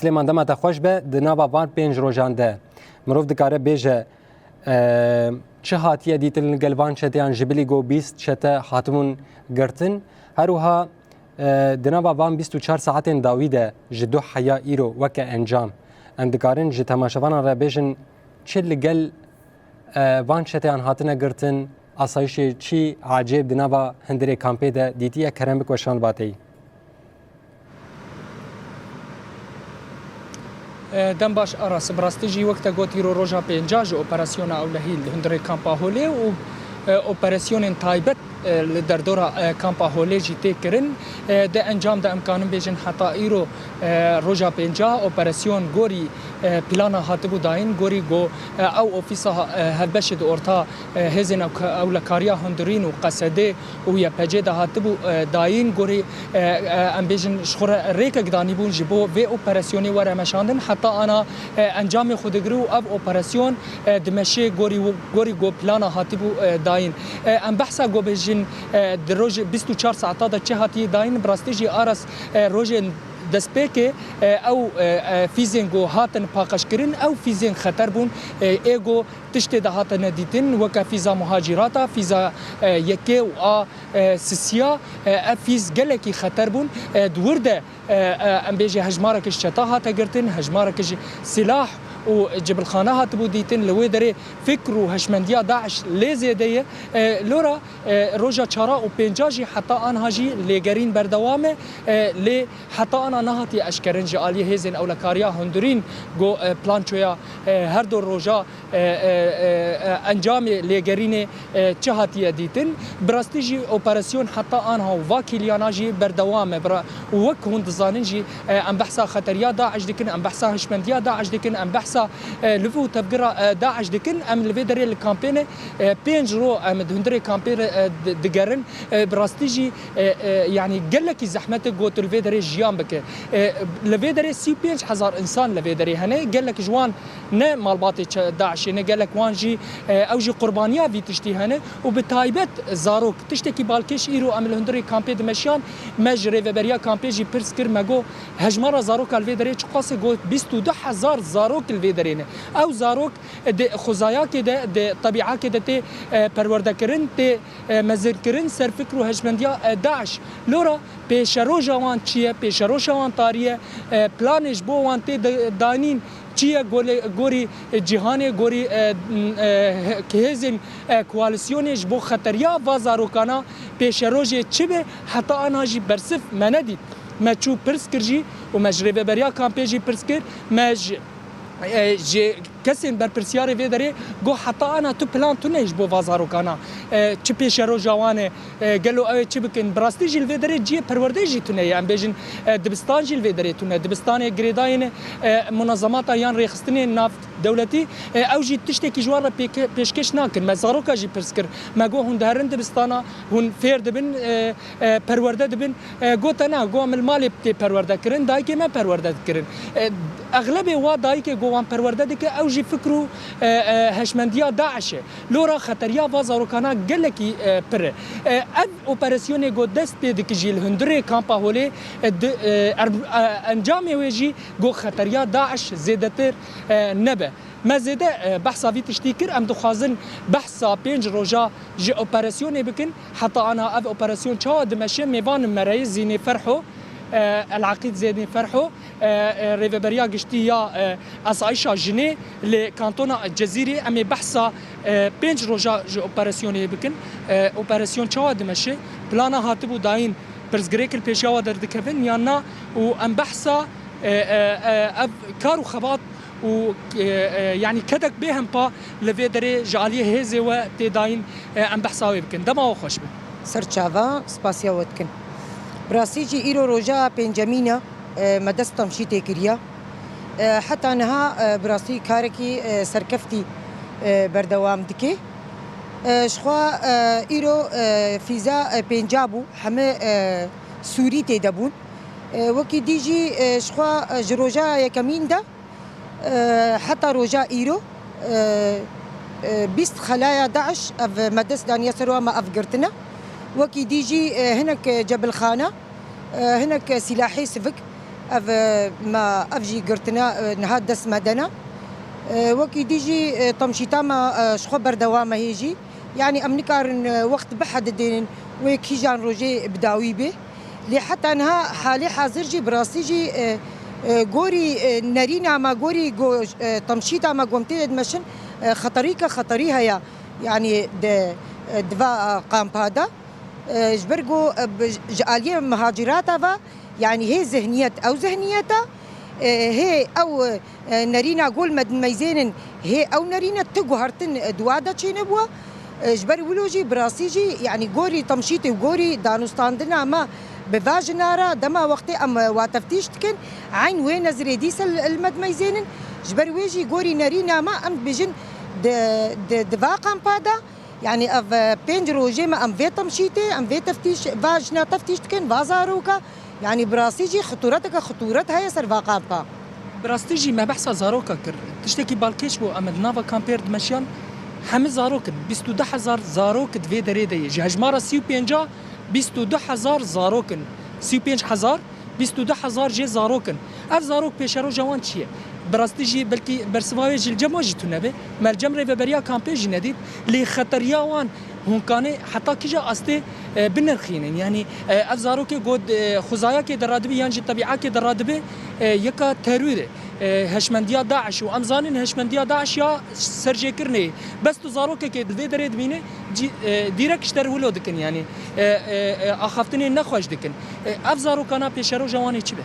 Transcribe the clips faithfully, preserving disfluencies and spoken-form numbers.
Silêman, dema te xweş be. Di nava van pênc rojan de mirov dikare bêje, e, çi hatiye dîtin li gel van çeteyan, ji bilî ku bîst çete hatibûn girtin. Her wiha, e, di nava van bîst û çar saetên dawî de ji du heya îro weke encam em dikarin ji temaşevanan re bêjin çi li gel, e, van çeteyan hatine girtin, asayişê çi ecêb di nava hundirê kampê de dîtiye. Kerem bik weşan vateyî. E, dem baş Aras, bi rastî jî wek te got îro roja pênca ji operasyona ewlehî li hundirê kampa Holê û, e, operasyonên taybet, e, li derdora, e, kampa Holê jî tê kirin. E, di encam de em kanin bêjin heta îro, e, roja pênca operasyon gorî, e, plana hatibû dayîn, gorî ku, e, ew ofîsa, e, hevbeşê di orta, e, hêzên ew-, ewlekariya hundirîn û Qesedê û Y P G de hatibû, e, dayîn, gorî, e, e, em bêjin ji xwe re rêkek danîbûn ji bo vê operasyonê were meşandin, heta ana, e, encamê xwe digire û ev operasyon, e, dimeşê gorî, gorî ku plana hatibû, e, dayîn. E, em behsa ku bêjin, e, di rojê bîst û çar saeta de çi hatiye dayîn, bi rastî jî Aras, e, rojên destpêkê, e, ew, e, e, fîzên ku hatin paqeşkirin, ew fîzên xeter bûn, e, ê ku tiştê de hatine dîtin, weke fîza muhacîrata, fîza, e, yekê û a, e, sisiya, e, ev fîz gelekî xeter bûn. E, di wir de, e, e, em bêjê hejmarek ji çeta hate girtin, hejmarek ji silah û cibilxane hatibû dîtin, li wê derê fikr û heşmendiya DAIŞ lê zêde ye. E, lora, e, roja çara û pênca jî heta anha jî lêgerîn berdewam e, e, lê heta ana nehatiye eşkerin ji aliyê hêzên ewlekariya hundirîn ku, e, plançoya, e, her du roja, e, e, e, e, encamê lêgerînê, e, çi hatiye dîtin. Bi rastî jî operasyon heta anha û va kîliyana jî berdewam e. Bira-, û wek hûn dizanin jî, e, em behsa xeteriya DAIŞ dikin, em behsa hişmendiya DAIŞ dikin, em behsa, e, liv û tevgira, e, DAIŞ dikin. Em li vê derê li kampê ne, e, pênc ro em di hundirê kampê re, e, di-, digerin. E, bi rastî jî, e, e, yanî gelekî zehmet e ku tu li vê derê jiyan bike. E, li vê derê sî û pênc hezar însan li vê derê hene. Gelek ji wan ne malbatê çe-, DAIŞê ne, gelek wan jî, e, ew jî qurbaniya vî tiştî hene û bi taybet zarok. Tiştekî balkêş îro em li hundirê kampê dimeşiyan, me ji rêveberiya kampê jî pirs kir, me got, hejmara zaroka li vê derê çiqas e? Got, bîst û du hezar zarok li vê derê ne. Ew zarok di xwezayakê de, di tebîakê de tê, e, perwerdekirin, tê, e, mezinkirin ser fikr û hejmendiya, e, DAIŞ. Lora pêşeroja wan çi ye? Pêşeroja wan tarî ye. E, planê ji bo wan tê de-, danîn çi ye? Gole-, gorî, e, cîhanê, gorî, e, e, hêzên, e, koalîsyonê ji bo xeteriya va zarokana pêşerojê çi be? Heta ana jî bersiv me nedît. Me çû pirs kir jî û me ji rêveberiya kampê jî pirs kir. Me ji, e, ji kesên berpirsiyarê vê derê got, heta ana tu plan tune ji bo va zarokana, e, çi pêşeroja wan e, e, gelo ew ê çi bikin? Bi rastî jî li vê derê cihê perwerdeyê jî tune ye. Em bêjin, e, dibistan jî li vê derê tune. Dibistanê girêdayên, e, munezemata yan rêxistinên nav dewletî, e, ew jî tiştekî ji wan re pêke-, pêşkêş nakin. Me zaroka jî pirs kir. Me got, hûn diherin dibistana, hûn fêr dibin, e, e, perwerde dibin. E, gote na, got, em li malê tê perwerde kirin, dayikê me perwerde dikirin. E, exlebê wa dayikê ku wan perwerde dike, ew jî fikr û, e, e, heşmendiya DAIŞ e. Lora xeteriya va zarokana gelekî, e, pir e. E, ev operasyonê ku dest pê dike jî li hundirê kampa Holê, e, di, e, er-, e, encamê wê jî ku xeteriya DAIŞ zêdetir, e, nebe. Me zêde, e, behsa vî tiştî kir, em dixwazin behsa pênc roja ji operasyonê bikin. Heta ana ev operasyon çawa dimeşe? Mêvanê me re yê Zînê Ferho, e, El Aqîd Zînê Ferho, e, e, rêveberiya giştî ya, e, Asayişa Jinê li kantona Cezîrê. Em ê behsa, e, pênc roja ji operasyonê bikin. E, operasyon çawa dimeşe? Plana hatibû dayîn, pirsgirêk li pêşiya we derdikevin yan na? Û em behsa, e, e, e, ev kar û xebat û, e, e, yanî kedek bêhempa li vê derê ji aliyê hêzê we tê dayîn, e, em behsa wê bikin. Dema we xweş be. Serçava, spasiya we dikin. Bi rastî jî îro roja pêncemîn e, e, me dest temşîtê kiriye. E, heta niha, e, bi rastî karekî, e, serkeftî, e, berdewam dike. E, ji xwe, e, îro, e, fîza, e, pênca bû, heme, e, Sûrî tê de bûn. E, wekî dî jî, e, ji xwe, e, ji roja yekemîn de, e, heta roja îro, e, e, bîst xelaya DAIŞ ev me dest daniye ser wan, me ev girtine. Wekî dî jî, e, hinek cebilxane, e, hinek sîlahê sivik, Ev, e, me, ev jî girtine, e, niha dest me de ne. E, wekî dî jî, e, temşîta me, e, ji xwe berdewam e hê jî. Yanî em nikarin, e, wext bihedidênin wê kîjan rojê bi dawî bê. Lê heta niha halê hazir jî bi rastî jî, e, e, gorî, e, nerîna me, gorî go-, e, temşîta me ku em tê de dimeşin, e, xeterîke xeterî heye. Yanî di, e, di va, e, kampa de. E, ji ber ku, e, bi, ji aliyê muhacirata ve, yanî hê zihniyet ew zihniyet e, e, hê ew, e, nerîna gol me dimeyzênin, hê ew nerîne ti guhertin, e, di wa de çênebûye. E, ji ber wilo jî, bi rastî jî, yanî gorî temşîtê û gorî danûstandina me bi va jina re, dema wextê em, e, wa teftîş dikin, eyn wê nezirê dîse li, li me dimeyzênin. Ji ber wê jî gorî nerîna me, em dibêjin di, di, di va kampa de, yanî ev, e, pênc rojê me em vê temşîtê, em vê teftîş, va jina teftîş dikin, va zaroka. Yanî bi rastî jî xitûreteke xitûret heye ser va kampa. Bi rastî jî me behsa zaroka kir. Tiştekî balkêş bû, em li nava kampêr dimeşiyan, hemî zarok in. Bîst û du hezar zarok di vê derê de ye. Ji hejmara sî û pênca bîst û du hezar zarok in. Sî û pênc hezar, bîst û du hezar jê zarok in. Ev zarok pêşeroja wan çi ye? Bi rastî jî belkî bersiva wê jî li cem wan jî tune be. Me li cem rêveberiya kampê jî nedît. Lê xeteriya wan hûn kanê heta kîja astê, e, binirxînin? Yanî, e, ev zarokê ku, e, xwezayakê de radibe yan jî tebîakê de radibe, e, yeka terorê, e, heşmendiya DAIŞ û em zanin heşmendiya DAIŞ ya serjêkirinê ye. Bes tu zarokekê li vê derê dibînî, cî-, e, dîrek ji te re wilo dikin, yanî, e, e, e, axaftinên nexweş dikin. E, ev zarokana pêşeroja wan ê çi be?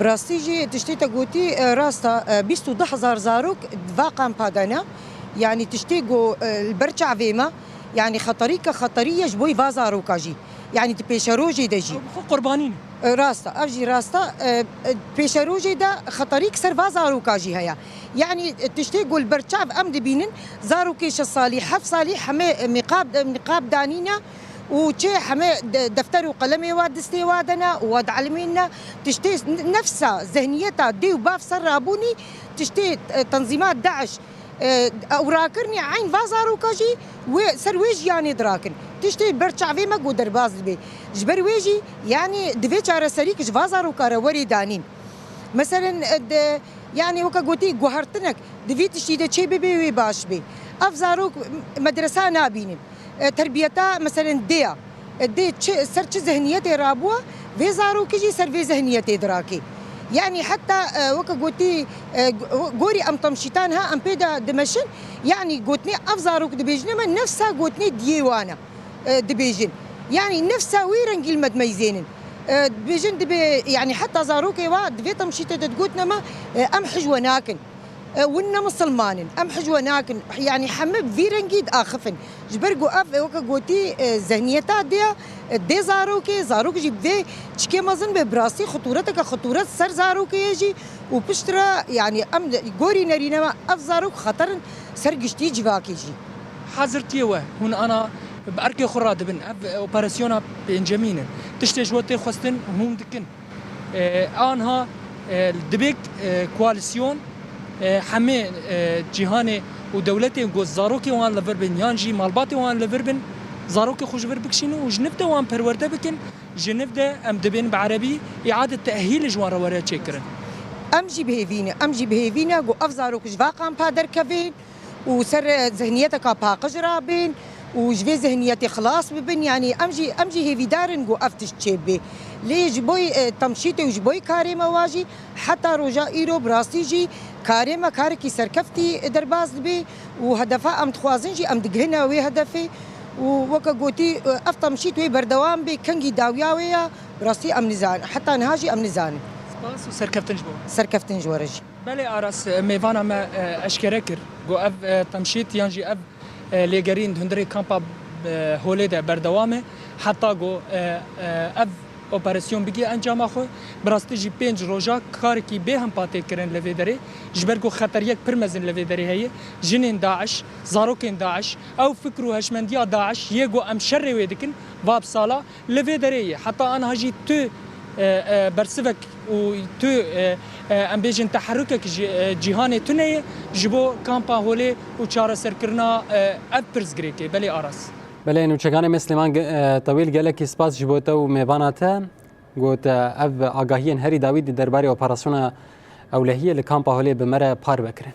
Bi rastî jî tiştê te gotî, e, rast e, e, bîst û du hezar zarok di va kampa de ne. Yanî tiştê ku, e, li ber çavê me, yanî xeterîke xeterî ye ji bo va zaroka jî. Yanî di pêşerojê de jî. Ew bi xwe qurbanî ne. E, rast e, ev jî rast e. E, e, pêşerojê de xeterîk ser va zaroka jî heye. Yanî, e, tiştê ku li ber çav em dibînin, zarokê şeş salî, heft salî hemê, e, miqab, e, miqab danîne û çê hemê de-, defter û qelemê wa distê wa de ne û wa dielimîne. Tiştê n-, nefsa, zihniyeta dê û bav ser rabûnî, tiştê, e, tenzîma DAIŞ, e, ew rakirinî eyn va zaroka jî wê, ser wê jiyanê dirakin. Tiştê ber çavê me ku derbas dibe. Ji ber wê jî, yanî divê çareserîk ji va zaroka re werê danîn. Meselen, e, de, yanî weke gotî guhertinek di vî tiştî de çê bibe wê baş bê. Ev zarok medresa nabînin. E, terbiyeta, meselen, dê ya. E, dê çi, ser çi zihniyetê rabûye, vê zarokê jî ser vê zihniyetê dirake. Yanî heta, e, weke gotî, e, go-, gorî em temşîtan ha, em pê de dimeşin, yanî gotinê ev zarok dibêjine me nefsa gotinê diyê wan e, e, dibêjin. Yanî nefsa wî rengî li me dimeyzênin. E, dibêjin dibê, yanî heta zarokê wa di vê temşîtê de digotine me, e, em hij we nakin. E, win ne misilman in, em hij we nakin. Yanî heme bi vî rengî diaxifin. Ji ber ku ev, e, weke gotî, e, zihniyeta dê ya, e, dê zarokê, zarok jî bi vê çikê mezin be, bi rastî xitûreteke xitûret ser zarokê ye jî û piştre, yanî em gorî nerîne me, ev zarok xeter in ser giştî civakê jî. Hazir tiye we, hûn ana bi erkê xwe radibin. Ev operasyona pêncemîn in. Tiştê ji we tê xwestin, hûn dikin. E, anha, e, dibêk, e, koalîsyon, e, hemê, e, cîhanê û dewletên ku zarokê wan li vir bin yan jî malbatê wan li vir bin, zarokê xwe ji vir bikişînin û ji niv de wan perwerde bikin. Ji niv de em dibên bi erebî îade tehîlê ji wan re were çêkirin. Em jî bi hêvî ne, em jî bi hêvî ne ku ev zarok ji va kampa derkevin û ser, e, zihniyeteka paqij rabin û ji vê zihniyetê xilas bibin. Yanî em jî, em jî hêvîdar in ku ev tişt çêbibe. Lê ji bo, e, temşîtê û ji bo karê me wa jî heta roja îro bi rastî jî karê me karekî serkeftî derbas dibe û hedefa em dixwazin jî em digihine wê hedefê û weke gotî, e, ev temşît wê berdewam bê, kengî dawiya wê ya, bi rastî em nizanin. Heta niha jî em nizanin. Spas û serkeftin ji bo. Serkeftin ji we re jî. Belê Aras, mêvana me, e, eşkere kir ku ev, e, temşît yan jî ev, e, lêgerîn di hundirê kampa, e, holê de berdewam e. Heta ku, e, e, ev operasyon bigihê encama xwe, bi rastî jî pênc roja karekî bê hempa tê kirin li vê derê. Ji ber ku xeteriyek pir mezin li vê derê heye, jinên DAIŞ, zarokên DAIŞ, ew fikr û heşmendiya DAIŞ yê ku em şerê wê dikin, va bi sala, li vê derê ye. Heta aniha jî tu, e, e, bersivek û tu, e, e, em bêjin teherrukek ji, e, cîhanê tune ye ji bo kampa holê û çareserkirina, e, ev pirsgirêkê. Belê Aras. Belê, nûçekanê me Silêman Ge-, e, Tewîl, gelekî spas ji bo te û mêvana te. Got, ev agahiyên herî dawî di derbarê operasyona ewlehiyê li kampa Holê bi me re parve kirin.